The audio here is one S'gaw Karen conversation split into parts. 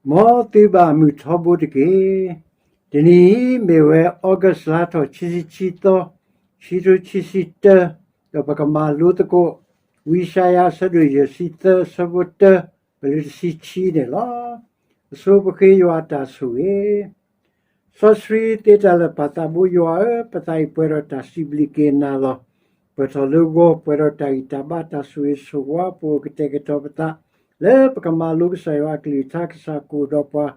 မ်သုဘၣ်မုာ်ထီဘိတက့ၢ်. တနံၤအံၤမ့ၢ်ဝဲ August လါထီၣ်ခံဆံခံသီ, ခံကထိခံဆံတၢ, ဒီးပကမၤလိသကိး ဝံယၡါယၤအဆၢဒိၣ်ယဲၢ်ဆံသၢ အဆၢဖိတၢ ပလၢတဆံခံန့ၣ်လီၤ. အဆိပဃ့ယွၤအတၢ်ဆိၣ်ဂ့ၤ စီဆှံသ့တၢ်လၢာ် ပၢ်သးဘိယွၤဧၢ, ပသးအံၤပှဲၤဒီးတၢ်စံးဘျုးက့ၤနၤလီၤ. ပှဲၤထီၣ်လၢဂီၤ ပှဲၤဒီးတၢ်ဂံၢ်တၢ်ဘါ တၢ်ဆိၣ်ဂ့ၤဆိၣ်ဝါ ပအိၣ်ကတဲာ်ကတီၤပသး လၢပကမၤလိကစၢ်ယွၤအကလုၢ်ကထါ ကစၢ်ကအိၣ်ဒီးပှၤ,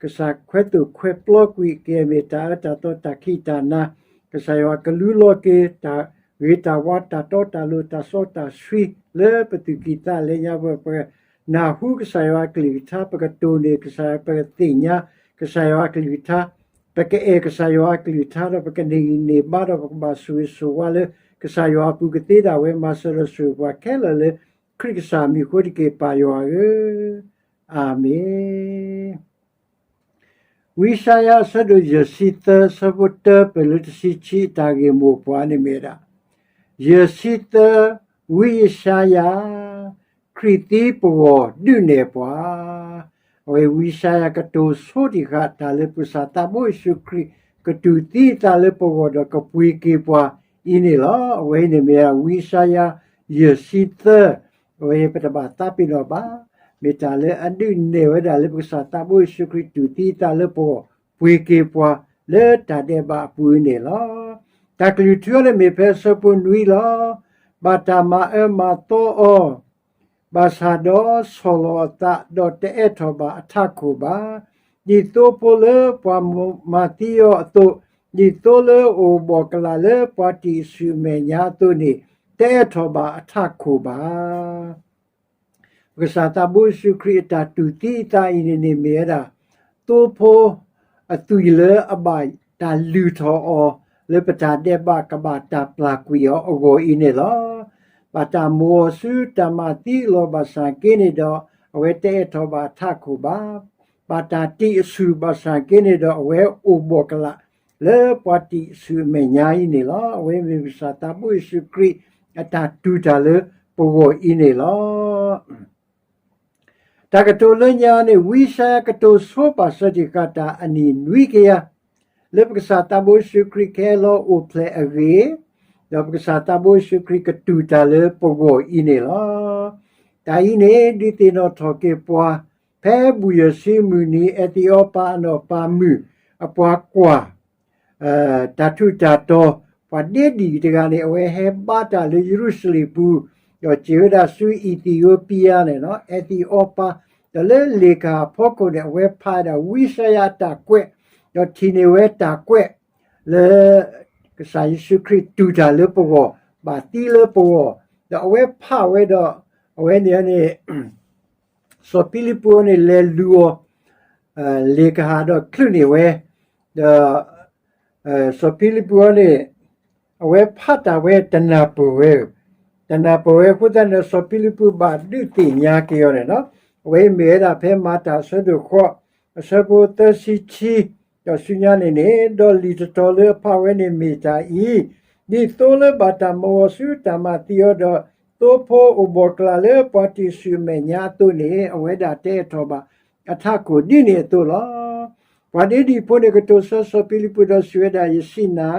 ကစၢ်ခွဲးသိၣ်ခွဲးပျီကွံာ် ကယဲၢ်မ့ၢ်တၢ်အၢတၢ်သီ တၢ်ခံးတၢ်နၤ, ကစၢ်ယွၤကလူလီၤက့ၤ တၢ်ဂ့ၤတၢ်ဝါ တၢ်တီတၢ်လိၤ တၢ်စီတၢ်ဆှံ လၢပသူၣ်ကံၢ်သးလဲညါ ပ ပနၢ်ဟူကစၢ်ယွၤအကလုၢ်ကထါ ပကတိၢ်န့ၢ်ကစၢ်ယွၤ ပကသ့ၣ်ညါကစၢ်ယွၤအကလုၢ်ကထါ, ပကအဲၣ်ကစၢ်ယွၤအကလုၢ်ကထါ ဒီးပကန့ၢ်ဂံၢ်န့ၢ်ဘါ ဒီးပကဘၣ်ဆိၣ်ဂ့ၤဆိၣ်ဝါလၢ ကစၢ်ယွၤအပူၤ ကသ့ဒၣ်ဝဲ မၤစၢၤဒီးဆိၣ်ဂ့ၤပှၤခဲလၢာ်လၢ ခရံာ်ကစၢ်မံၤအဃိတက့ၢ် ပၢ်ယွၤဧၢ, အၤမ့ၣ်. ဝံယၡါယၤအဆၢဒိၣ်ယဲၢ်ဆံသၢ အဆၢဖိတၢ ပလၢတဆံခံ အတၢ်ဂ့ၢ်မိၢ်ပှၢ်န့ၣ်မ့ၢ်ဝဲဒၣ်, ယဲၢ်ဆံသၢ, ဝံယၡါယၤ, ခရံာ်သံပဂီၢ်ဒုးနဲၣ်ပှၤ. အဝဲဝံယၡါယၤကတိၤဆိတံၢ်ဃာ်တၢ်လၢပကစၢ်သးဘိယ့ၣ်ၡူးခရံာ် ကတူၢ်သံအသးလၢပဂီၢ်ဒီးကပှ့ၤက့ၤပှၤအံၤန့ၣ်လီၤ. အဝဲအံၤန့ၣ်မ့ၢ်ဝံယၡါယၤ ယဲၢ်ဆံသၢ, အဝဲပတဘၣ်သးပ့ၤနီၣ်ဘၣ်, မ့ၢ်တၢ်လၢအဒုးနဲၣ်ဝဲဒၣ်လၢပကစၢ်သးဘိယ့ၣ်ၡူးခရံာ်တူၢ်သံအသးလၢပဂီၢ် ပှ့ၤက့ၤပှၤလၢတၢ်ဒဲးဘးအပူၤန့ၣ်လီၤ. တၢ်ကလုၢ်ထူအီၤန့ၣ်မ့ၢ်ဖဲအဆၢဖိနွံလီၤ. ဘၣ်တၢ်မၤအၢမၤသီအီၤ ဘၣ်ဆၣ်ဒီးဆီၣ်လီၤအသး ဒီးတအဲၣ်ထီၣ်ဘၣ်အထးခိၣ်ဘၣ်. ဒ်သိဖိလၢပှၤမၤသံအီၤအသိး, ဒ်သိလၢအအိၣ်ဘှီၣ်ကလာ်လၢပှၤတံာ်အဆူၣ်အမဲာ်ညါအသိးန့ၣ် တအဲၣ်ထီၣ်ဘၣ်အထးခိၣ်ဘၣ်. ပကစၢ်သးဘိယ့ၣ်ၡူးခရံာ်အတၢ်တူၢ်သံအသးအံၤန့ၣ်န့ၣ်မ့ၢ်ဝဲဒၣ် သိဖိအသွံၣ်လၢအဘၣ်တၢ်လုၢ်ထီၣ်အီၤ လၢပတၢ်ဒဲးဘးကဘၣ်တၢ်ပျၢ်ကွံာ်အီၤအဂီၢ်အံၤန့ၣ်လီၤ. ဘၣ်တၢ်မိၣ်အီၤဆူတၢ်မၤသံအလီၢ်ဘၣ်ဆၣ်က့န့ၣ်ဒီး အဝဲတအဲၣ်ထီၣ်ဘၣ်အထးခိၣ်ဘၣ်. ဘၣ်တၢ်တံာ်အဆူၣ်ဘၣ်ဆၣ်က့န့ၣ်ဒီး အဝဲအိၣ်ဘှီၣ်ကလာ် လၢပှၤတံာ်အဆူၣ်အမဲာ်ညါအံၤန့ၣ်လီၤ. အဝဲမ့ၢ်ပကစၢ်သးဘိယ့ၣ်ၡူးခရံာ် အတၢ်တူၢ်တၢ်လၢပဂီၢ်အံၤန့ၣ်လီၤ. တၢ်ကတိၤလၢညါန့ၣ် ဝံယၡါယၤကတိၤဆိပာ်စၢၤတံၢ်ဃာ်တၢ်အနံၣ်နွံကယၤ လၢပကစၢ်သးဘိယ့ၣ်ၡူးခရံာ်ကဟဲလီၤအိၣ်ဖျဲၣ်အဂ့ၢ်, ဒီးပကစၢ်သးဘိယ့ၣ်ၡူးခရံာ်ကတူၢ်တၢ်လၢပဂီၢ်အံၤန့ၣ်လီၤ. တၢ်အံၤန့ၣ် ဒုးသ့ၣ်နီၣ်ထီၣ်က့ၤပှၤ ဖဲဘူၣ်ယဲၢ်ဆံမုၢ်နံၤ အဲသံးအီပၤအနီၢ်ပၤမုၣ် အပှၤကွၢ် တၢ်ထူးတၢ်တီၤ ပှၤဒ့ဒံၣ်တဂၤန့ၣ် အဝဲဟဲဘါတၢ်လၢယရူၤၡလ့ၣ်ပူၤ, ဒီးစံးဝဲဒၣ်ဆူအံၣ်သံးယိပံယၤန့ၣ် အဲသံးအီပၤ, ဒီးလၢလ့ၣ်ကဟၣ်ဖီခိၣ်န့ၣ် အဝဲဖးဝဲဒၣ်ဝံယၡါယၤအတၢ်ကွဲး, ဒီးထံၣ်န့ၢ်ဝဲတၢ်ကွဲး လၢ ကစၢ်ယ့ၣ်ၡူးခရံာ်တူၢ်တၢ်လၢပဂီၢ်, ဘၣ်သံလၢပဂီၢ်, ဒီးအဝဲဖးဝဲဒီး အဝဲန့ၣ်န့ၣ် စီၤဖံလံးပူးအံၤန့ၣ် လဲၤလူၤအီၤ လ့ၣ်ကဟၣ်ဒီးချုးန့ၢ်ဝဲ, ဒီး စီၤဖံလံးပူးအံၤန့ၣ် အဝဲဖးတၢ်ဝဲတနၢ်ပၢၢ်ဝဲ, တနၢ်ပၢၢ်ဝဲအဃိသတးန့ၣ် စီၤဖံလံးပူးဘၣ်ဒုးသ့ၣ်ညါက့ၤအီၤန့ၣ်လီၤ. အဝဲအံၤမ့ၢ်ဝဲဒၣ်ဖဲမၤတၢ်အဆၢဒိၣ်ဃိး အဆၢဖိသၢဆံခံ ဒီးဆူညါန့ၣ်န့ၣ် ဒီးလံာ်တတီၤလၢအဖးဝဲန့ၣ်မ့ၢ်တၢ်အံၤ, ဒ်သိလၢဘၣ်တၢ်မၤဂီၤဆူတၢ်မၤသံအီၤဒီး သိဖိအိၣ်ဘှီၣ်ကလာ်လၢပှၤတံာ်ဆူၣ်အမဲာ်ညါအသိးန့ၣ် အဝဲဒၣ်တအဲၣ်ထီၣ်ဘၣ်အထးခိၣ်ဒ်န့ၣ်အသိးလီၤ. ပှၤဒ့ဒံၣ်ဖိန့ၣ် ကတိၤဆၢစီၤဖံလံးပူးဒီးစံးဝဲဒၣ် ယစံးနၤ,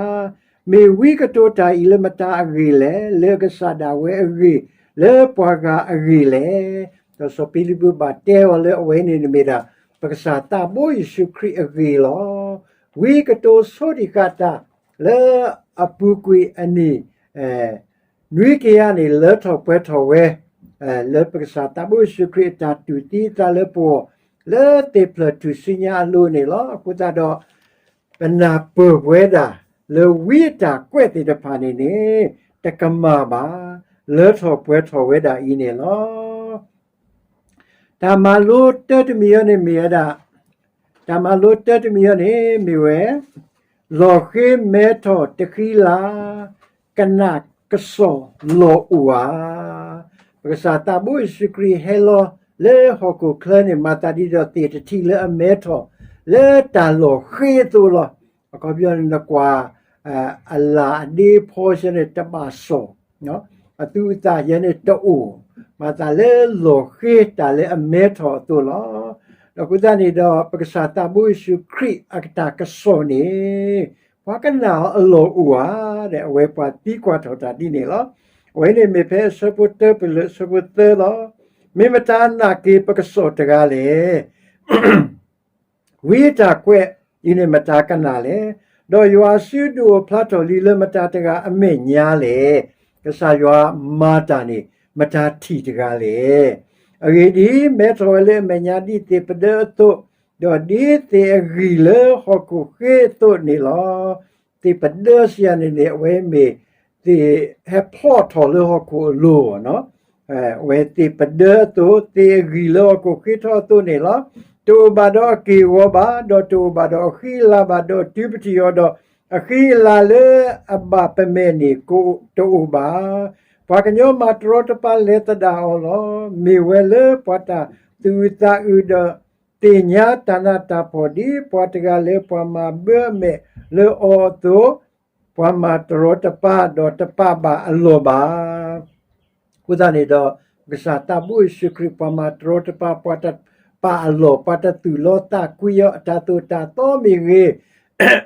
မ့ၢ်ဝံကတိၤတၢ်အံၤလၢမတၤအဂ့ၢ်လဲၣ်, လၢအကစၢ်ဒၣ်ဝဲအဂ့ၢ်, လၢပှၤဂၤအဂ့ၢ်လဲၣ်. ဒီးစီၤဖံလံးပူးဘၣ်တဲအီၤလၢအဝဲန့ၣ်န့ၣ်မ့ၢ်ဒၣ် ပကစၢ်သးဘိယ့ၣ်ၡူးခရံာ်အဂ့ၢ်လီၤ. ဝံကတိၤဆိတံၢ်ဃာ်တၢ်လၢအပူၤကွံာ်အနံၣ် နွံကယၤန့ၣ် လၢထီၣ်ပှဲၤထီၣ်ဝဲ လၢပကစၢ်သးဘိယ့ၣ်ၡူးခရံာ်အတၢ်တူၢ်သံအသးလၢပဂီၢ် လၢသ့ၣ်ဖျၢၣ်ထူၣ်စုညါအလိၤန့ၣ်လီၤ. အဃိသတးဒီး ပနၢ်ပၢၢ်ပဝဲဒၣ် လၢဝံအတၢ်ကွဲးသ့ၣ်တဖၣ်န့ၣ်န့ၣ် တကမၣ်ဘၣ် လၢထီၣ်ပှဲၤထီၣ်ဝဲဒၣ်အံၤန့ၣ်လီၤ. တၢ်မၤလိတၢတမံၤအံၤန့ၣ်မ့ၢ်ဝဲဒၣ်, တၢ်မၤလိတၢတမံၤအံၤန့ၣ်မ့ၢ်ဝဲ, လီၢ်ဃ့မဲထီၣ်တဃံလၤ, ကနၣ်ကစီၣ်လီၤအိၣ်ဧါ. ပကစၢ်သးဘိယ့ၣ်ၡူးခရံာ်ဟဲလီၤလၢဟီၣ်ခိၣ်ချၢန့ၣ် မၤသးဒ်ဒီးသ့ၣ်တထံးလၢအမဲထီၣ် လၢတၢ်လီၢ်ဃ့အသိးလီၤ. အခီပညီန့ၣ် နကွၢ် အလၣ်အဒ့ဖီဆဲန့ၣ် တဘၣ်စီၣ်, အသူအသၣ်ယဲန့ၣ်တအိၣ်, မၤသးလၢလီၢ်ဃ့တၢ်လၢအမဲထီၣ်အသိးလီၤ. ဒီးအဃိသတးန့ၣ်ဒီး ပကစၢ်သးဘိယ့ၣ်ၡူးခရံာ်အတၢ်ကစီၣ်န့ၣ် ပှၤကနၣ်အီၤအလီၢ်အိၣ်ဧါ, ဒီးအဝဲပှၤသံကွၢ်ထီၣ်တၢ်ဒ်န့ၣ်လီၤ. အဝဲန့ၣ်မ့ၢ်ဖဲအဆၢဖိတၢပလၢာ်အဆၢဖိသၢလီၤ. မ့ၢ်မတၤနာ်က့ၤပကစီၣ်တဂၤလဲၣ်. ဝံအတၢ်ကွဲးအံၤန့ၣ်မတၤကနၣ်လဲၣ်. ဒီးယွၤအစုဒုးအိၣ်ဖျါထီၣ်လံလၢမတၤတဂၤအမဲာ်ညါလဲၣ်. ကစၢ်ယွၤမၤတၢ်န့ၣ် မတၤထံၣ်တဂၤလဲၣ်. အဂ့ၢ်ဒ်အံၤ, မဲထီၣ်ဝဲလၢအမဲာ်ညါဒ်သ့ၣ်ပဒၢအသိး, ဒီးဒ်သ့ၣ်အဂံၢ်လၢဟီၣ်ခိၣ်ဃ့အသိးန့ၣ်လီၤ. သ့ၣ်ပဒၢစံးယၤန့ၣ်န့ၣ် အဝဲမ့ၢ် သ့ၣ်ဟဲဖျီၣ်ထီၣ်လၢဟီၣ်ခိၣ်အလိၤနီၤ, အဝဲသ့ၣ်ပဒၢအသိး, သ့ၣ်အဂံၢ်လၢဟီၣ်ခိၣ်ဃ့ထီၣ်အသိးန့ၣ်လီၤ. တအိၣ်ဘၣ်ဒီးအက့ၢ်အဂီၤဘၣ်, ဒီးတအိၣ်ဘၣ်ဒီးအဃံအလၤဘၣ်, ဒီးတုၤပထံၣ်အီၤဒီး အဃံအလၤလၢအဘၣ်ပမဲာ်န့ၣ် တအိၣ်ဘၣ်. ပှၤကညီမၤတရီတပါလဲၤသဒၣ်အီၤလီၤ. မ့ၢ်ဝဲလၢပှၤတၢ်သူၣ်အုးသးအုးဒီး သ့ၣ်ညါတၢ်နးတၢ်ဖှီၣ်ဒ်ပှၤတဂၤလၢပှၤမၤဘၢအမဲာ်လၢအီၤအသိး, ပှၤမၤတရီတပါဒီးတပာ်ဘၣ်အလီၢ်ဘၣ်. အဃိသတးန့ၣ်ဒီး ပကစၢ်သးဘိယ့ၣ်ၡူးခရံာ် ပှၤမၤတရီတပါ, ပှၤတပာ်အလီၢ်, ပှၤတသူၣ်လီသးကွံအီၤ, အတၢ်သိၣ်တၢ်သီမ့ၢ်ဂ့ၤ,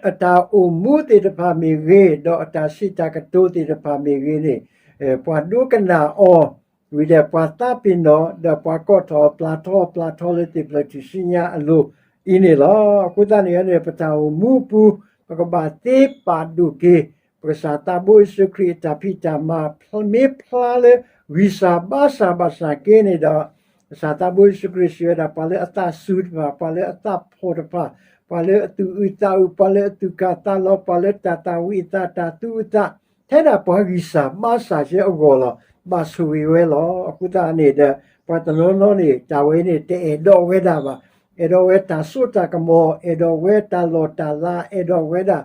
အတၢ်အိၣ်မူသ့ၣ်တဖၣ်မ့ၢ်ဂ့ၤ, ဒီးအတၢ်စံးတၢ်ကတိၤသ့ၣ်တဖၣ်မ့ၢ်ဂ့ၤန့ၣ်, ပှၤဒိကနၣ်အီၤ, ဝံၤဒီးပှၤသးပ့ၤနီၣ်, ဒီးပှၤကိးထီၣ်အီၤ ပျၢ်ထီအီၤ ပျၢ်ထီလၢသ့ၣ်ဖျၢၣ်ထူၣ်စုညါအလိၤအံၤန့ၣ်လီၤ. အဃိသတးန့ၣ်န့ၣ် ပတၢ်အိၣ်မူအပူၤ ပကဘၣ်သ့ပာ်ဒိၣ်က့ၤ ပကစၢ်သးဘိယ့ၣ်ၡူးခရံာ်အတၢ်ဖံးတၢ်မၤ မ့ၢ်ဖျါလၢဂံၢ်စၢ်ဘါစၢ်ဘၣ်ဆၣ်က့န့ၣ်ဒီး, ကစၢ်သးဘိယ့ၣ်ၡူးခရံာ်စံးဝဲဒၣ် ပှၤလၢအသးစူၤတဖၣ်, ပှၤလၢအသးဖှီၣ်တဖၣ်, ပှၤလၢအသူၣ်အုးသးအုး, ပှၤလၢအသူၣ်ကၢ်သးလီၤ, ပှၤလၢတၢ်သၣ်ဝံၤအသး, တၢ်သူအသး, ထဲဒၣ်ပှၤဂံၢ်စၢ်ဘါစၢ်စ့ၢ်အဂီၢ်လီၤ. ဘၣ်ဆိၣ်ဂ့ၤဝဲလီၤ. အဃိသတးန့ၣ်ဒီး ပှၤတနီၤနီၤန့ၣ် တၢ်ဝဲန့ၣ် တအဲၣ်ဒိးဝဲဒၣ်ဘၣ်. အဲၣ်ဒိးဝဲတၢ်စိတၢ်ကမီၤ, အဲၣ်ဒိးဝဲတၢ်လီၢ်တၢ်လၤ, အဲၣ်ဒိးဝဲဒၣ်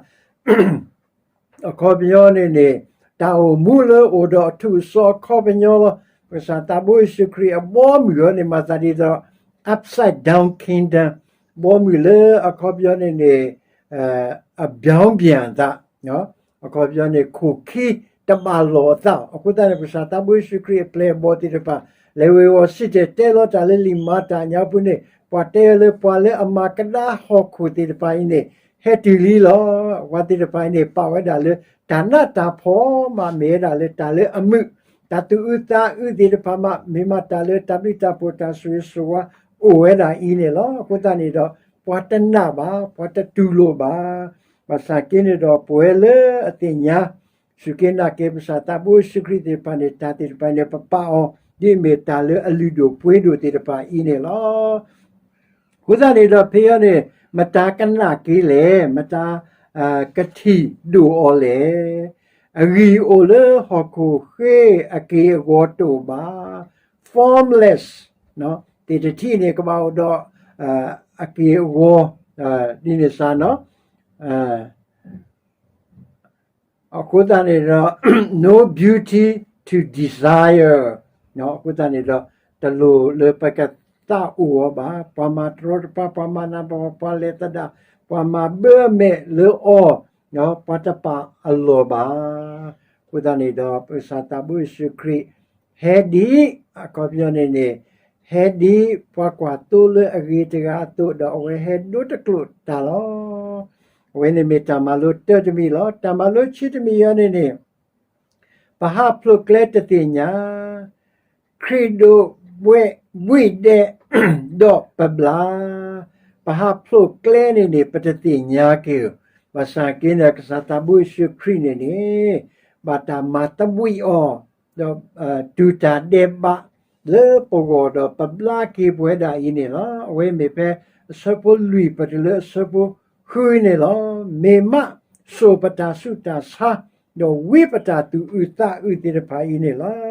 အခီပညီန့ၣ်န့ၣ် တၢ်အိၣ်မူလၢအိၣ်ဒီးအထူၣ်အစီအခီပညီလီၤ. ပကစၢ်သးဘိယ့ၣ်ၡူးခရံာ်အဘီအမုၢ်အီၤန့ၣ် မၤသးဒ်သိး upside down kingdom, ဘီအမုၢ်လၢအခီပညီန့ၣ်န့ၣ် အဘီဘံၣ်အသး, အခီပညီန့ၣ် ခိၣ်ခံတဘၣ်လိာ်အသး. အဃိသတးန့ၣ် ပကစၢ်သးဘိယ့ၣ်ၡူးခရံာ်အပျဲၢ်အဘီၣ်သ့ၣ်တဖၣ် လဲၤဝ့ၤဝီၤစံၣ်တဲၤတဲလီၤတၢ်လၢလံာ်မၤတၢ်ညါပူၤန့ၣ် ပှၤတဲလၢပှၤလၢအမၤကဒါဟီၣ်ခိၣ်သ့ၣ်တဖၣ်အံၤန့ၣ် ဟဲတုၤလံလီၤ. ပှၤသ့ၣ်တဖၣ်အံၤန့ၣ် ပာ်ဝဲဒၣ်လၢတၢ်နးတၢ်ဖှီၣ်မး မ့ၢ်ဝဲဒၣ်လၢတၢ်လၢအမုာ်, တၢ်သူၣ်အုးသးအုးသ့ၣ်တဖၣ်မး မ့ၢ်မးတၢ်လၢတၢ်ဘျုးတၢ်ဖှိၣ်တၢ်ဆိၣ်ဂ့ၤဆိၣ်ဝါအိၣ်ဝဲဒၣ်အံၤန့ၣ်လီၤ. အဃိသတးန့ၣ်ဒီး ပှၤတနာ်ဘၣ်, ပှၤတတူၢ်လိာ်ဘၣ်. ဘၣ်ဆၣ်က့န့ၣ်ဒီး ပဝဲလၢအသ့ၣ်ညါ စူၢ်က့ၤနာ်က့ၤပကစၢ်သးဘိယ့ၣ်ၡူးခရံာ်သ့ၣ်တဖၣ်န့ၣ် တၢ်သ့ၣ်တဖၣ်န့ၣ် ပပာ်အီၤ ဒ်အမ့ၢ်တၢ်လၢအလုၢ်ဒိၣ်ပှ့ၤဒိၣ်သ့ၣ်တဖၣ်အံၤန့ၣ်လီၤ. အဃိသတးန့ၣ်ဒီး ဖဲအံၤန့ၣ် မတၤကနာ်က့ၤလဲၣ်, မတၤကထံၣ်ဒိၣ်အီၤလဲၣ်. အဂံၢ်အိၣ်လၢဟီၣ်ခိၣ်ဃ့အက့ၢ်အဂီၤတအိၣ်ဘၣ်, formless, သ့ၣ်တထံၣ်န့ၣ် ကဘၣ်အိၣ်ဒီးအက့ၢ်အဂီၤ ဒ်န့ၣ်စ့ၢ်နီၤ. အဃိသတးန့ၣ်ဒီး no beauty to desire, အဃိသတးန့ၣ်ဒီး တလိၣ်လၢပကသးအိၣ်အီၤဘၣ်. ပှၤမၤတရီတပါ, ပှၤမၤနးပှၤ, ပှၤလဲၤသဒၣ်, ပှၤမၤဘၢအမဲာ်လၢအီၤ, ပှၤတပာ်အလီၢ်ဘၣ်. အဃိသတးန့ၣ်ဒီး ပကစၢ်သးဘိယ့ၣ်ၡူးခရံာ် ဟဲဒ် အခီပညီန့ၣ်န့ၣ် ဟဲဒ်ပှၤကွၢ်သိလၢအဂ့ၤတဂၤအသိး ဒီးအဝဲဟဲဒိတကျိာ်တၢ်လီၤ. အဝဲန့ၣ်မ့ၢ်တၢ်မၤလိတၢတမံၤလီၤ. တၢ်မၤလိဆံတမံၤအံၤန့ၣ်န့ၣ် ပဟးဖျိးကျဲတသ့ၣ်ညါ, ခရံာ်ဒိးဘှံးဒဲး ဒီးပဘျါ, ပဟးဖျိးကျဲန့ၣ်န့ၣ် ပတသ့ၣ်ညါက့ၤ, ဘၣ်ဆၣ်က့န့ၣ် ကစၢ်သးဘိယ့ၣ်ၡူးခရံာ်န့ၣ်န့ၣ် ဘၣ်တၢ်မၤသဘှံးအီၤ ဒီးတူၢ်တၢ်ဒဲးဘးလၢပဂီၢ်ဒီးပဘျါက့ၤပဝဲဒၣ်အံၤန့ၣ်လီၤ. အဝဲမ့ၢ်ဖဲအဆၢဖိလွံၢ်ပတုၤလၢအဆၢဖိဃုန့ၣ်လီၤ. မ့ၢ်မးစိာ်ပတၢ်ဆူးတၢ်ဆါ ဒီးဝံပတၢ်သူၣ်အုးသးအုးသ့ၣ်တဖၣ်အံၤန့ၣ်လီၤ.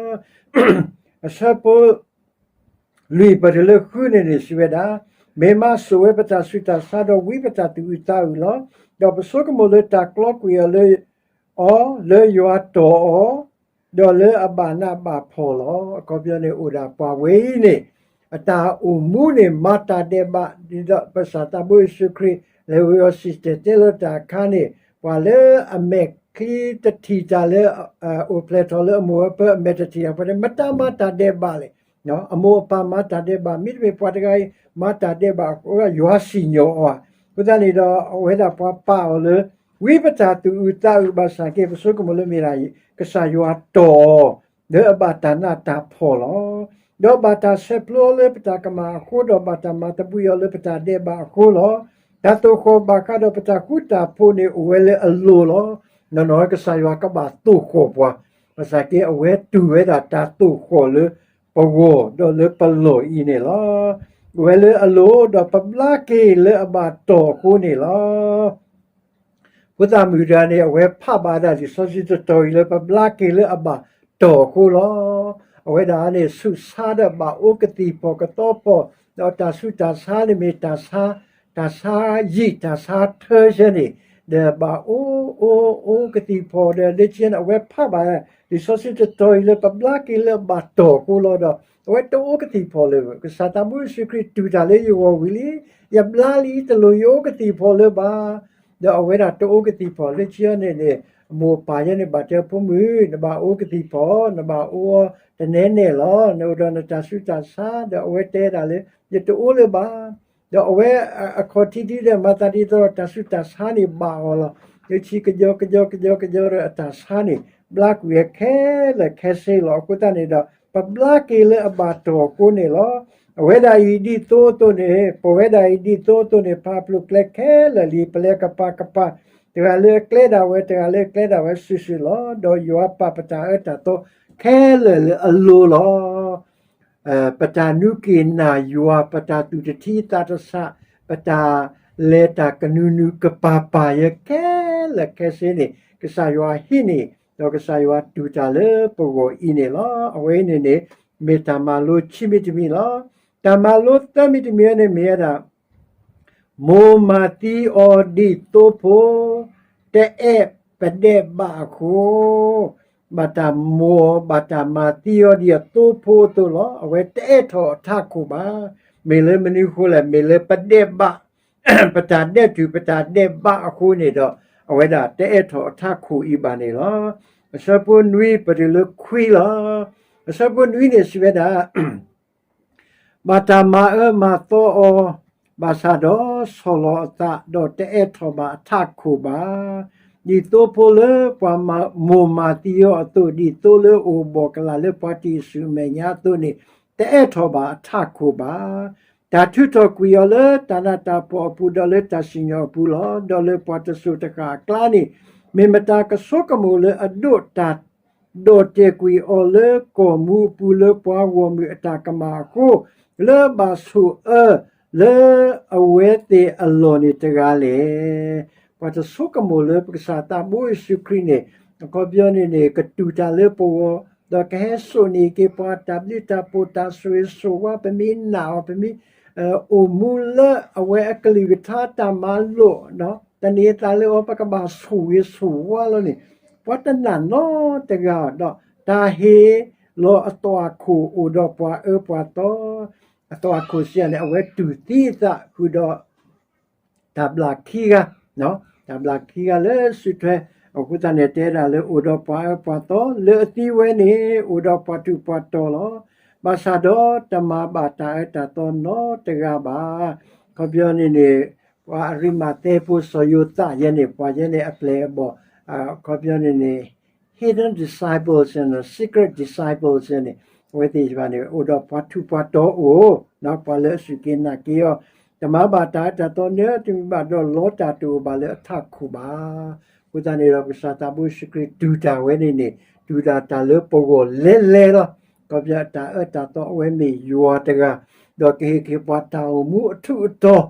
အဆၢဖိ လွံၢ်ပတုၤလၢဃုန့ၣ်န့ၣ် စံးဝဲဒၣ်, မ့ၢ်မးစိာ်ဝဲပတၢ်ဆူးတၢ်ဆါ ဒီးဝံပတၢ်သူၣ်အုးသးအုးလီၤ. ဒီးပဆိကမိၣ်လၢတၢ်ကျီကွံာ်အီၤလၢအီၤ လၢယွၤတီၢ်အီၤ, ဒီးလၢအဘၣ်နးဘၣ်ဖှီၣ်လီၤ. အခီပညီန့ၣ် အိၣ်ဒၣ်ပှၤဝဲအံၤန့ၣ် အတၢ်အိၣ်မူန့ၣ် မၤတၢ်ဒဲးဘး ဒ်သိးပကစၢ်သးဘိယ့ၣ်ၡူးခရံာ် လဲၤဝ့ၤဝီၤစံၣ်တဲၤတဲလီၤတၢ်အခါန့ၣ် ပှၤလၢအမဲာ်ချံတထံၣ်တၢ်လၢ အိၣ်ဖျဲၣ်ထီၣ်လၢအမိၢ်အပၢ်အမဲာ်တထံၣ်တၢ်ဖဲန့ၣ် မတၤမၤတၢ်ဒဲးဘးလဲၣ်. အမိၢ်အပၢ်မၤတၢ်ဒဲးဘး, မ့တမ့ၢ်ပှၤတဂၤအံၤ မၤတၢ်ဒဲးဘးအဃိ ယွၤစံၣ်ညီၣ်အီၤဧါ. အဃိသတးန့ၣ်ဒီး အဝဲဒၣ်ပှၤပာ်အီၤလၢ ဝံပတၢ်သူၣ်အုးသးအုးဘၣ်ဆၣ်က့ ပဆိကမိၣ်လၢမ့ၢ်ဒၣ် ကစၢ်ယွၤတီၢ်အီၤ လၢအဘၣ်တၢ်နးတၢ်ဖှီၣ်လီၤ. ဒီးဘၣ်တၢ်ဆဲးဖျိအီၤလၢပတၢ်ကမၣ်အဃိ ဒီးဘၣ်တၢ်မၤသဘှံးအီၤလၢပတၢ်ဒဲးဘးအဃိလီၤ. တၢ်သိၣ်ဃီၣ်ဘၣ်ဃးဒီးပတၢ်ဃူတၢ်ဖိးန့ၣ် အိၣ်ဝဲလၢအလိၤလီၤ. နီၢ်နီၢ်ကစၢ်ယွၤကဘၣ်သိၣ်ဃီၣ်ပှၤ, ဘၣ်ဆၣ်က့အဝဲတူၢ်ဝဲဒၣ်တၢ်သိၣ်ဃီၣ်လၢပဂီၢ် ဒီးလၢပလီၢ်အံၤန့ၣ်လီၤ. အိၣ်ဝဲလၢအလိၤ ဒီးပဘျါက့ၤလၢအဘၣ်တီၢ်အဃိန့ၣ်လီၤ. ဖိသၣ်မုၣ်တဂၤန့ၣ် အဝဲဖးဘၣ်ဒၣ်လံာ်စီဆှံတတီၤအံၤလၢပဘျါက့ၤလၢအဘၣ်တီၢ်အဃိလီၤ. အဝဲဒၣ်န့ၣ် ဆူးဆါဒီးဘၣ်အိၣ်ကသံၣ်ဖီၣ်ကသီဖီၣ်, ဒီးတၢ်ဆူးတၢ်ဆါန့ၣ်မ့ၢ်တၢ်ဆါ, တၢ်ဆါယံာ်တၢ်ဆါထၢဆဲန့ၣ်, ဒီးဘၣ်အိၣ်အိၣ်အိၣ်ကသံၣ်ဖီၣ်ဒီး လၢခံန့ၣ် အဝဲဖးဘၣ်လံာ်စီဆှံတတီၤအံၤလၢ ပဘျါက့ၤလၢအဘၣ်တီၢ်အဃိလီၤဒီး အဝဲတအိၣ်ကသံၣ်ဖီၣ်လၢၤ. ကစၢ်သးဘိယ့ၣ်ၡူးခရံာ်တူၢ်တၢ်လၢယဂီၢ်ဝံၤလံ, ယဘျါလံ တလိၣ်ယအိၣ်ကသံၣ်ဖီၣ်လၢၤဘၣ်. ဒီးအဝဲဒၣ်တအိၣ်ကသံၣ်ဖီၣ်လၢခံန့ၣ်န့ၣ်, အမိၢ်အပၢ်ယဲန့ၣ် ဘၣ်တဲဖိမုၣ်, နဘၣ်အိၣ်ကသံၣ်ဖီၣ်, နဘၣ်အိၣ်တနဲနဲလီၤ, နအိၣ်ဒီးနတၢ်ဆူးတၢ်ဆါ, ဒီးအဝဲတဲဒၣ်လၢ ယတအိၣ်လၢၤဘၣ်. ဒီးအဝဲအခီၣ်ထံးထံးဒီး မၤသးဒ်သိးဒီး တၢ်ဆူးတၢ်ဆါန့ၣ်ဘၣ်အီၤလီၤ. လၢခံကယီကယီကယီကယီဒီး အတၢ်ဆါန့ၣ် ဘျါကွံာ်ဝဲခဲလၢာ်ခဲဆ့လီၤ. အဃိသတးန့ၣ်ဒီး ပဘျါက့ၤလၢအဘၣ်တီၢ်အဃိန့ၣ်လီၤ. အဝဲဒၣ်အံၤဒ်သိးအသိးန့ၣ်, ပဝဲဒၣ်အံၤဒ်သိးအသိးန့ၣ် ဖးဖျိးကျဲခဲလၢာ်လံ, ပလဲၤကပၤကပၤ, တဂၤလၢအကျဲဒၣ်ဝဲ, တဂၤလၢအကျဲဒၣ်ဝဲစုာ်စုာ်လီၤ. ဒီးယွၤပာ်ပတၢ်အၢတၢ်သီခဲလၢာ်လၢအလိၤလီၤ. ပတၢ်နုာ်က့ၤနာ်ယွၤ, ပတၢ်သူၣ်တထံသးတဆး, ပတၢ်လဲၤတၢ်ကနူၤနူၤကပၤပၤယဲခဲလၢာ်ခဲဆ့န့ၣ် ကစၢ်ယွၤဟံးန့ၢ်, ဒီးကစၢ်ယွၤတူၢ်တၢ်လၢပဂီၢ်အံၤန့ၣ်လီၤ. အဝဲအံၤန့ၣ်န့ၣ် မ့ၢ်တၢ်မၤလိခံမံၤတမံၤလီၤ. တၢ်မၤလိသၢမံၤတမံၤန့ၣ်မ့ၢ်ဝဲဒၣ် မိၢ်မၤသံအီၤဒ်သိဖိ တအဲၣ်ပဒဲးဘးအဃိ, ဘၣ်တၢ်မိၢ်အီၤ ဘၣ်တၢ်မၤသံအီၤဒ်အသိဖိအသိးလီၤ. အဝဲတအဲၣ်ထီၣ်အထးခိၣ်ဘၣ်. မ့ၢ်လၢမနုၤအဃိလဲၣ်, မ့ၢ်လၢပဒဲးဘး, ပတၢ်ဒဲးတူာ် ပတၢ်ဒဲးဘးအဃိန့ၣ်ဒီး အဝဲဒၣ်တအဲၣ်ထီၣ်အထးခိၣ်အံၤဘၣ်န့ၣ်လီၤ. အဆၢဖိနွံပတုၤလၢခွံလီၤ. အဆၢဖိနွံန့ၣ်စံးဝဲဒၣ် ဘၣ်တၢ်မၤအၢမၤသီအီၤ, ဘၣ်ဆၣ်ဒီးဆီၣ်လီၤအသး ဒီးတအဲၣ်ထီၣ်ဘၣ်အထးခိၣ်ဘၣ်. ဒ်သိဖိလၢပှၤမိၢ်မၤသံအီၤအသိး, ဒ်သိလၢအအိၣ်ဘီၣ်ကလာ်လၢပှၤတံၢ်အစုၣ်အမဲာ်ညါအသိးန့ၣ်, တအဲၣ်ထီၣ်ဘၣ်အထးခိၣ်ဘၣ်. တၢ်ထုးထီၣ်ကွံာ်အီၤလၢတၢ်နးတၢ်ဖှီၣ်အပူၤ ဒီးလၢတၢ်စံၣ်ညီၣ်အပူၤလီၤ. ဒီးလၢပှၤတစိၤတဃၣ်အကျါန့ၣ်, မ့ၢ်မတၤကဆိကမိၣ်လၢအဒိးတၢ် ဒီးတဲာ်ကွံာ်အီၤလၢကီၢ်မူအပူၤ လၢပှၤဂီၢ်မုၢ်အတၢ်ကမၣ်အဃိ, လၢအဘၣ်ဆိၣ်အၢလၢအဝဲသ့ၣ်အလီၢ်န့ၣ်တဂၤလဲၣ်. ပှၤတဆိကမိၣ်လၢပကစၢ်သးဘိယ့ၣ်ၡူးခရံာ်န့ၣ်, အခီပညီန့ၣ်န့ၣ် ကတူၢ်တၢ်လၢပဂီၢ်, ဒီးကဟဲစိာ်န့ၢ်က့ၤပှၤတၢ်ဘျုးတၢ်ဖှိၣ် တၢ်ဆိၣ်ဂ့ၤဆိၣ်ဝါ, ပမ့ၢ်နာ်အီၤ, ပမ့ၢ် အိၣ်မူလၢအဝဲအကလုၢ်ကထါတၢ်မၤလိာ်, သန့ၤသးလၢအီၤ ပကဘၣ်ဆိၣ်ဂ့ၤဆိၣ်ဝါလီၤန့ၣ်, ပှၤတနာ်နီတဂၤဒီး တၢ်ဟ့ၣ်လီၤအသွၣ်ခိၣ်အိၣ်ဒီးပှၤအၢပှၤသီ, အသွၣ်ခိၣ်စံးန့ၣ် အဝဲတူၢ်သံအသးဃုာ်ဒီး တၢ်ဘျၣ်ခံဂၤ, တၢ်ဘျၣ်ခံဂၤလၢစုထွဲ, အဃိသတးန့ၣ်တဲဒၣ်လၢအိၣ်ဒီးပှၤအၢပှၤသီ, လၢအသံဝဲန့ၣ် အိၣ်ဒီးပှၤထူးပှၤတီၤလီၤ. ဘၣ်ဆၣ်ဒီးတမၤဘၣ်တၢ်အၢတၢ်သီနီတဂၤဘၣ်. အခီပညီန့ၣ်န့ၣ် ပှၤအရံးမၤသဲဖိစီၤယိၤသးယဲန့ၣ်, ပှၤယဲန့ၣ်အပျဲၢ်အဘီၣ်, အခီပညီန့ၣ်န့ၣ် hidden disciples, secret disciples န့ၣ်, အဝဲသ့ၣ်တဖၣ်န့ၣ် အိၣ်ဒီးပှၤထူးပှၤတီၤအိၣ်, ပှၤလၢအစူၢ်က့ၤနာ်က့ၤအီၤ, တမၤဘၣ်တၢ်အၢတၢ်သီနီတမံၤဘၣ်, ဒီးလီတၢ်တအိၣ်ဘၣ်လၢအထးခိၣ်ဘၣ်. အဃိသတးန့ၣ်ဒီး ကစၢ်သးဘိယ့ၣ်ၡူးခရံာ်တူၢ်တၢ်ဝဲန့ၣ်န့ၣ်, တူၢ်တၢ်တၢ်လၢပဂီၢ်လဲလဲလီၤ. အခီပညီတၢ်အၢတၢ်သီအဝဲမ့ၢ်ယွၤတဂၤ, ဒီးကဟ့ၣ်က့ၤပှၤတၢ်အိၣ်မူအထူးအတီၤ,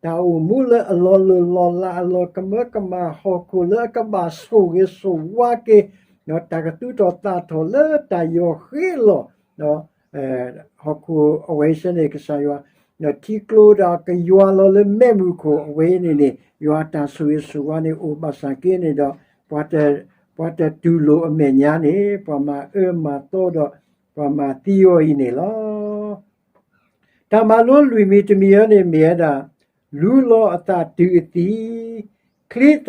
တၢ်အိၣ်မူလၢအလီၤလိၢ်လီၤလး အလီၤကမၢကမၣ်, ဟီၣ်ခိၣ်လၢအကဘၣ်ဆိၣ်ဂ့ၤဆိၣ်ဝါက့ၤ, တၢ်ကသူၣ်ထီၣ်သးထီၣ်လၢတၢ်ယီၢ်ဃ့လီၤ, ဟီၣ်ခိၣ်အဝဲစ့ၢ်န့ၣ် ကစၢ်ယွၤ, ထံကျိဒီးကယွၤလီၤလၢမ့ၣ်မုၢ်ခိၣ်အဝဲန့ၣ်န့ၣ်, ယွၤတၢ်ဆိၣ်ဂ့ၤဆိၣ်ဝါန့ၣ်အိၣ်ဘၣ်ဆၣ်က့န့ၣ်ဒီး, ပှၤတတူၢ်လိာ်အမဲာ်ညါန့ၣ် ပှၤမၤအၢမၤသီဒီး ပှၤမၤသံအီၤအံၤန့ၣ်လီၤ. တၢ်မၤလိလွံၢ်မံၤတမံၤအံၤန့ၣ်မ့ၢ်ဝဲဒၣ်, လူလီၤအသးတုၤအသံ, ချံသၣ်ထီၣ်ထီ,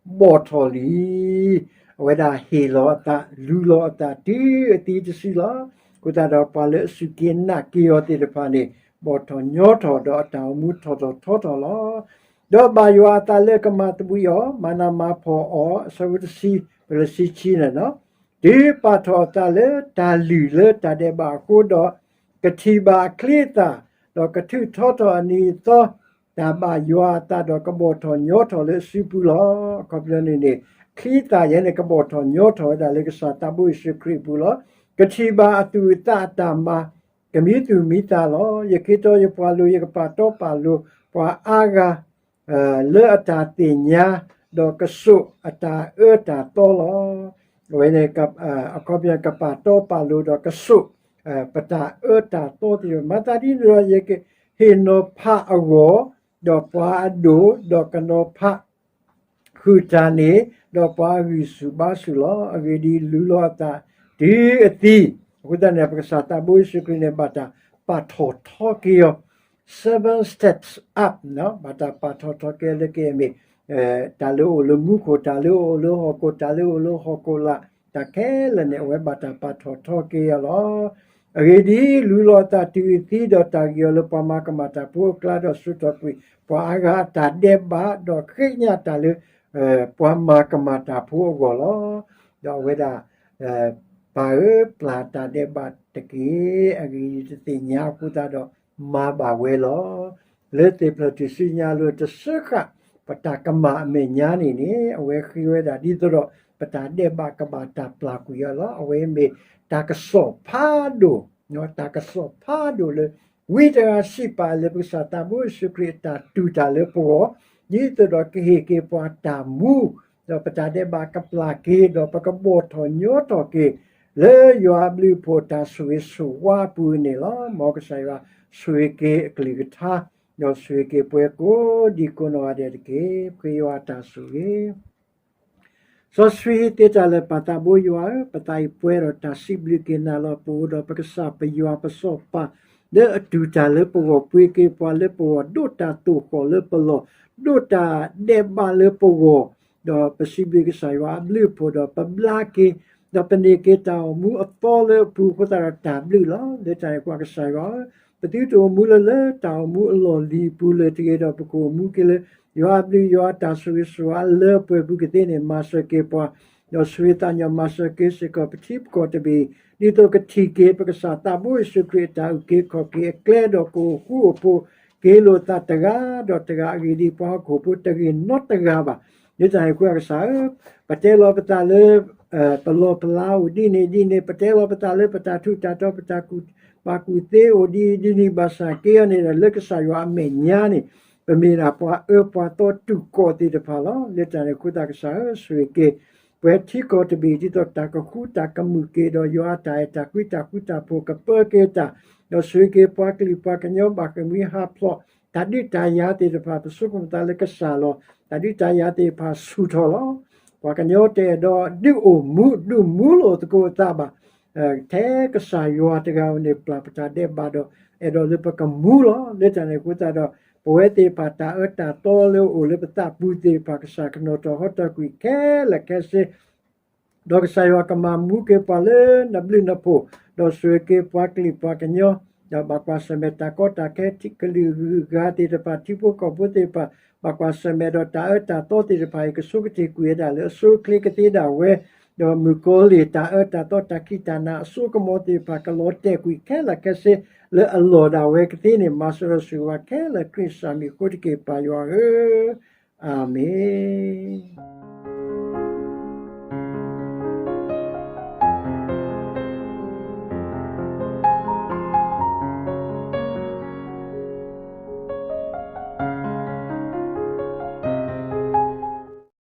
ဘီၣ်ထီၣ်လံ. အဝဲဒၣ်ဟ့ၣ်လီၤအသး, လူလီၤအသးတုၤအသံတစုလီၤ. အဃိသတးဒီးပှၤလၢအစူၢ်က့ၤနာ်က့ၤအီၤသ့ၣ်တဖၣ်န့ၣ် ဘီၣ်ထီၣ်ညီထီၣ်ဒီးအတၢ်အိၣ်မူထီၣ်ထီၣ်ထီထီၣ်လီၤ. ဒီးဘၣ်ယွၤအသးလၢကမၤသဘှံးအီၤ, မၤနးမၤဖှီၣ်အီၤ, အဆၢဖိတဆံ, ပလၢဆံဆံန့ၣ်လီၤ. တုၤပာ်ထီၣ်အသးလၢတၢ်လုၢ်လၢတၢ်ဒဲးဘးအဃိဒီး, ကထံၣ်ဘၣ်အချံအသၣ်, ဒီးကထုးထီထီၣ်အနံၤအသီ, တၢ်ဘၣ်ယွၤအသးဒီးကဘီၣ်ထီၣ်ညီထီၣ်လၢအစုပူၤလီၤ. အခီပညီန့ၣ်န့ၣ်, ချံအသၣ်ယဲန့ၣ် ကဘီၣ်ထီၣ်ညီထီၣ်ဝဲဒၣ်လၢကစၢ်သးဘိယ့ၣ်ၡူးခရံာ်အပူၤလီၤ. ကထံၣ်ဘၣ်အသူၣ်အသးအတၢ်မၤ ကမံသူၣ်မံသးလီၤ. ယခ့တီယပှၤလိၤ, ယကပာ်တီပာ်လိၤပှၤအါဂၤ လၢအတၢ်သ့ၣ်ညါ, ဒီးကစိာ်အတၢ်အၢတၢ်သီလီၤ. အဝဲန့ၣ် အခီပညီကပာ်တီပာ်လိၤဒီးကစိာ် ပတၢ်အၢတၢ်သီသ့ၣ်တဖၣ်, မၤသးဒ်န့ၣ်ဒီး ယကဟ့ၣ်နီၤဖးအဂီၢ်, ဒီးပှၤအဒိၣ်, ဒီးကနီၤဖး ဃုာ်တၢ်န့ၣ်, ဒီးပှၤအဂံၢ်ဆူၣ်ဘါဆူၣ်လီၤ. အဂ့ၢ်ဒ်အံၤ, လူလီၤအသးတုၤအသံ, အဃိသတးန့ၣ် ပကစၢ်သးဘိယ့ၣ်ၡူးခရံာ်န့ၣ် ဘၣ်တၢ်ပာ်ထီၣ်ထီက့ၤအီၤ, seven steps up, ဘၣ်တၢ်ပာ်ထီၣ်ထီက့ၤအီၤလၢကမ့ၢ် တၢ်လၢအိၣ်လၢမူခိၣ်, တၢ်လၢအိၣ်လၢဟီၣ်ခိၣ်, တၢ်လၢအိၣ်လၢဟီၣ်ခိၣ်လာ်, တၢ်ခဲလၢာ်န့ၣ် အဝဲဘၣ်တၢ်ပာ်ထီၣ်ထီက့ၤအီၤလီၤ. အဂ့ၢ်ဒ်အံၤ, လူလီၤအသးတုၤအသံ, ဒီးတၢ်ဂ့ၢ်အီၤလၢပှၤမၤကမၣ်တၢ်ဖိအကျါ, ဒီးစိာ်ထီၣ်ကွံာ်ပှၤအါဂၤအတၢ်ဒဲးဘး, ဒီးဃ့ကညးတၢ်လၢ ပှၤမၤကမၣ်တၢ်ဖိအဂီၢ်လီၤ. ဒီးအဝဲဒၣ် ပၢ်ဧၢ, ပျၢ်တၢ်ဒဲးဘးတက့ၢ်. အဂ့ၢ်ဒ်အံၤ, တသ့ၣ်ညါအဃိသတးဒီး မၤဘၣ်ဝဲလီၤ. လၢသ့ၣ်ဖျၢၣ်ထူၣ်စုညါအလိၤ တစၢဃာ်ပတၢ်ကမၣ်အမဲာ်ညါန့ၣ်န့ၣ်, အဝဲဃ့ဝဲဒၣ်ဒ်သိးဒီး ပတၢ်ဒဲးဘးကဘၣ်တၢ်ပျၢ်ကွံာ်အီၤလီၤ. အဝဲမ့ၢ်တၢ်ကစီၣ်ဖးဒိၣ်, တၢ်ကစီၣ်ဖးဒိၣ်လၢ ဝံတဂၤစံးပာ်လၢပကစၢ်သးဘိယ့ၣ်ၡူးခရံာ်အတၢ်တူၢ်တၢ်လၢပဂီၢ်, ဒ်သိးဒီးကဟ့ၣ်က့ၤပှၤတၢ်မူ, ဒီးပတၢ်ဒဲးဘးကပျၢ်က့ၤ, ဒီးပကဘီၣ်ထီၣ်ညီထီၣ်က့ၤ လၢယွၤအဘျုးအဖှိၣ်တၢ်ဆိၣ်ဂ့ၤဆိၣ်ဝါအပူၤန့ၣ်လီၤ. မ်ကစၢ်ယွၤဆိၣ်ဂ့ၤက့ၤအကလုၢ်ကထါ, ဒီးဆိၣ်ဂ့ၤက့ၤပှၤကိးဒံကိးနီၢ်ဂၤဒဲးတက့ၢ်. ပဃ့ယွၤအတၢ်ဆိၣ်ဂ့ၤ စီဆှံသ့တၢ်လၢာ် ပၢ်သးဘိယွၤဧၢ, ပသးအံၤပှဲၤဒီးတၢ်စံးဘျုးက့ၤနၤလီၤ. ပအိၣ်ဒီးပကစၢ်ပယွၤပစီၤပၤ လၢအတူၢ်တၢ်လၢပဂီၢ်, ပှ့ၤက့ၤပှၤလၢပဂီၢ်, ဒိးတၢ်သိၣ်ဃီၣ်လၢပလီၢ်, ဒိးတၢ်ဒဲးဘးလၢပဂီၢ်, ဒီးပစံးဘျုးကစၢ်ယွၤအဘျုးအဖှိၣ်, ဒီးပဘျါက့ၤ, ဒီးပန့ၢ်က့ၤတၢ်အိၣ်မူအသီလၢအပူၤ, အဃိသတးဒီးတၢ်ဘျုးလီၤ. လၢတၢ်န့ၣ်အဃိ ကစၢ်ယွၤဧၢ, ပသုတအိၣ်မူလၢလၢတၢ်အိၣ်မူအလီၢ်လံၤအပူၤလၢၤတဂ့ၤ, ဒီးပကအိၣ်မူက့ၤလၢ ယွၤအဘျုးယွၤအတၢ်ဆိၣ်ဂ့ၤဆိၣ်ဝါအလၢအပှဲၤပူၤကသ့န့ၣ်, မၤစၢၤက့ၤပှၤ, ဒီးဆိၣ်ဂ့ၤသးညီမၤစၢၤက့ၤစ့ၢ်ကီးပထံပကီၢ်တဘ့ၣ်, ဒ်သိးကထံၣ်က့ၤပကစၢ်သးဘိယ့ၣ်ၡူးခရံာ်အတၢ်အုၣ်က့ၤခီၣ်က့ၤအကျဲ, ဒီးကအိၣ်ဃူအိၣ်ဖိး, က့ၤလိာ်သးတဂၤဒီးတဂၤ, အဂ့ၢ်ဒ်အံၤ, ပှၤဟီၣ်ခိၣ်ဖိတဂ့ၤနီတဂၤဘၣ်. လၢတၢ်န့ၣ်အဃိ ကစၢ်ဧၢ, ပတဲလီၤပသးလၢ ပလီၢ်ပလၤအိၣ်ဒ်န့ၣ်ဒ်န့ၣ်, ပတဲလီၤပသးလၢပတၢ်ထူးတၢ်တီၤ, ပတၢ်ကူၣ်ဘၣ်ကူၣ်သ့အိၣ်ဒ်အံၤဒ်န့ၣ်, ဘၣ်ဆၣ်က့ၤအီၤန့ၣ်ဒီး လၢကစၢ်ယွၤအမဲာ်ညါန့ၣ်, ပမ့ၢ်ဒၣ်ပှၤအၢပှၤသီတူၢ်ကီၢ်သ့ၣ်တဖၣ်လီၤ. လၢတၢ်န့ၣ်အဃိသတး ကစၢ်ဧၢ, ဆိၣ်ဂ့ၤက့ၤ ပှၤထံကီၢ်တဘ့ၣ် ဒ်သိးတၢ်ကဃူတၢ်ကမုာ်က့ၤ, ဒီးယွၤအတၢ်အဲၣ်တၢ်ကွံတၢ်ဃူတၢ်ဖိးကပၢက့ၤတၢ်, ဒီးဆိၣ်ဂ့ၤက့ၤပှၤကလုာ်ပှၤကညီဘၣ်ဃ့ၢ်မှံဟးဖျိး, တၢ်ဒုးတၢ်ယၤသ့ၣ်တဖၣ် ပဆိကမိၣ်သးလၢကစၢ်လီၤ. တၢ်ဒုးတၢ်ယၤသ့ၣ်တဖၣ်ဆူၣ်ထီၣ်လီၤ. ပှၤကညီတအဲၣ်ဒိးဒုးအိၣ်မူ, ဒုးမူလိာ်သကိးအသးဘၣ်. ထဲကစၢ်ယွၤတဂၤဧိၤန့ၣ် ပျၢ်ပတၢ်ဒဲးဘးဒီး အဲၣ်ဒိးလၢပကမူလီၤ. လၢတၢ်န့ၣ်အဃိသတးဒီး ပဝဲသ့ၣ်တဖၣ်တၢ်အၢတၢ်သီလၢအအိၣ်လၢပသးပူၤသ့ၣ်တဖၣ် ကစၢ်ကနီၤထီၣ်ဟီထီၣ်ကွံာ်ခဲလၢာ်ခဲဆ့ ဒီးကစၢ်ယွၤကမၤမူက့ၤပှၤလၢနဘျုးနဖှိၣ်, ဒီးဆိၣ်ဂ့ၤက့ၤပှၤကလုာ်ပှၤကညီ, ဒီးဘၣ်ကွၢ်ဆၢၣ်မဲာ်တၢ်ကီတၢ်ခဲထံကလုာ်ဂုၤဂၤသ့ၣ်တဖၣ်, ထံဖိကီၢ်ဖိသ့ၣ်တဖၣ်, ဘၣ်ကွၢ်ဆၢၣ်မဲာ်ဒီးတၢ်အၢတၢ်သီသ့ၣ်တဖၣ်အံၤ ကဆိကတ့ၢ်ကွံာ်ဝဲဒၣ်လၢအဆိအချ့ကသ့ဒၣ်ဝဲ, ဒီးမုၣ်ကီၤလံၢ်တၢ်အၢတၢ်သီတၢ်ခံးတၢ်နၤအစိကမီၤသ့ၣ်တဖၣ် ကလီၤတဲာ်ကွံာ်ခဲလၢာ်ခဲဆ့လၢအလီၢ်ဒၣ်ဝဲကသ့န့ၣ်, မၤစၢၤဒီးဆိၣ်ဂ့ၤဝဲခဲလၢာ်ခရံာ်စၢ်မံၤအဃိတက့ၢ် ပၢ်ယွၤဧၢ, အၤမ့ၣ်.